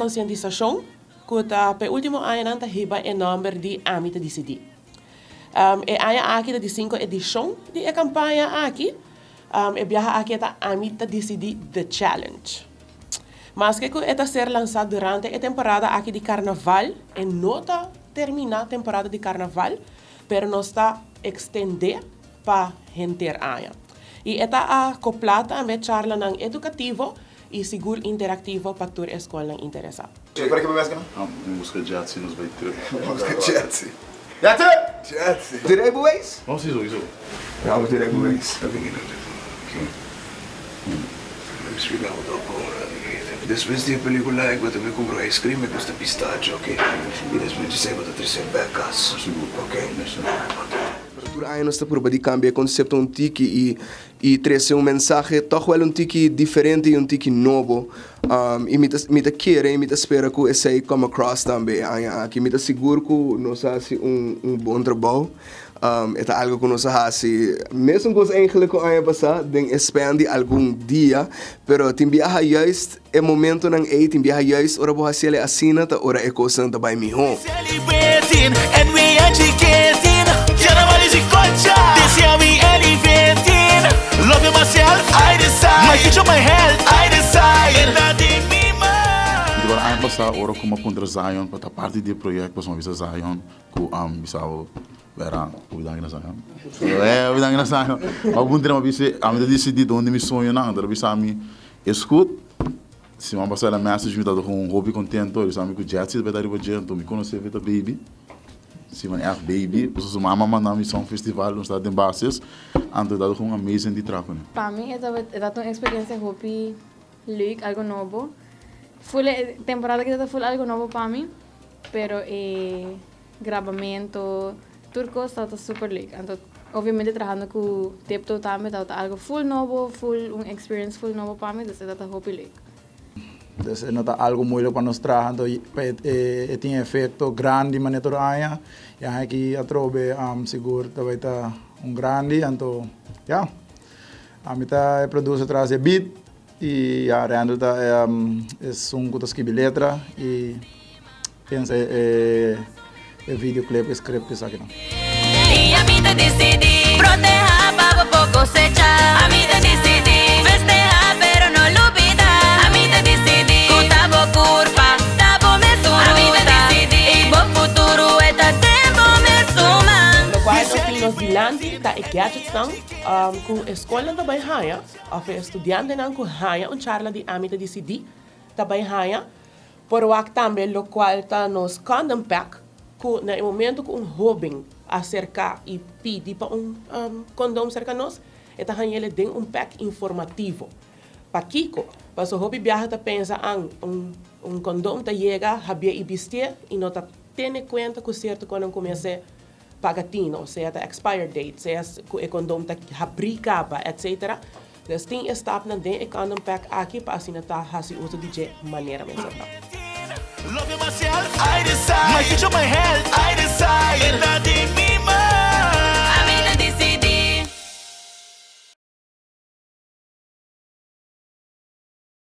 konsientisashon ku ta pa e último añanan ta hiba e nòmber di Ami ta Disidí. E aña aki ta di sinku edishon di e kampaña aki. E biaha aki e ta Ami ta Disidí The Challenge. Maske ku e ta ser lansá durante e temporada aki di karnaval, e no ta terminá temporada di karnaval, pero nos ta ekstendé pa henter aña. I e ta akoplá tambe charlanan edukativo i sigur interaktivo pa tur e skolnan interesá. Che para ke bo meskina? Mi buska Jetsi nos bai trip. Buska Jetsi. Jetsi! Jetsi! Tin rijbewijs? No si sowieso. Ja bo tin rijbewijs. Ta bini nan oke. Mi splica bo ta ora. Despues di e pelicula bo ta bai cumpra ice cream e gusta pistacho oke. Y despues di esei bo ta trece bek cas. Sigur. Oke. Pero tur aña nos ta purba di cambia e concepto un tiki y y trece un mensahe toch wel un tiki diferente y un tiki nobo. Y mi ta mi ta kere y mi ta spera cu esey come across tambe e aña aki. Mi ta sigur cu nos a haci un un bon trabou. E ta algo cu nos a haci mesun cos eigenlijk cu aña pasa den e span di algun dia, pero tin biaha juist e momentonan ey, tin biaha juist ora bo haci el asina ta ora e cosnan ta bay miho. Mi ta aña pasá ora ku mi a puntra Zion pa ta parti di e proyekto pasobra mi a bisa Zion ku bisa bo wèra hopi danki na Zion hopi danki na Zion mi a puntra mi a bisa ami ta disidí donde mi soñonan anto el a bisa mi Escut, siman pasá el a message mi tabata con hopi contento, el bisa mi cu Jetsi ta bay ta riba dje, anto mi conoce fe ta baby, siman echt baby, pasobra su mama a manda mi son festival nos tabata den bases, anto e tabata con amazing di traha cune. Pa mi e tabata un experiencia hopi leuk, algo nobo. Full e temporada aki tabata full algo nobo pa mi, pero e grabamento, tur cos tabata super leuk. Anto obviamente trahando cu Tiptoe tambe tabata algo full nobo, full un experience full nobo pa mi, dus e tabata hopi leuk. Dus e no ta algo moeilijk pa nos traha, anto e tin efecto grandi manera tur aña, y aña aki atrobe sigur ta bay ta un grandi, anto ya, ami ta e producer tras di e beat y ya Randall ta esun cu ta skibi letra y. Pensa e e videoclip e script esakinan. I ami ta disidí protehá pa bo por kosechá. Ami ta disidí festehá pero no lubidá. Ami ta disidí ku ta bo kurpa ta bo mesun ruta. Ami ta disidí i bo futuro e ta den bo mesun man. Lokual nos tin nos dilanti ta e gadgetsnan ku e skolnan ta bai haña òf e studiantenan ku haña un charla di Ami ta disidí ta bai haña. Por wak tambe lokual ta nos condom pack ku na e momento ku un hóben aserká i pidi pa un kondom serka nos, e ta hañ'el den un pack informativo. Pakiko? Pasobra hopi biaha ta pensa an un un kondom ta yega habié i bistié i no ta tene kuenta ku sierto ku nan kumins'é paga tino, sea ta expired date, sea ku e kondom ta habrí kaba, etcetera. Dus tin e stapnan den e condom pack aki pa asina ta hasi uso di dje manera mester ta.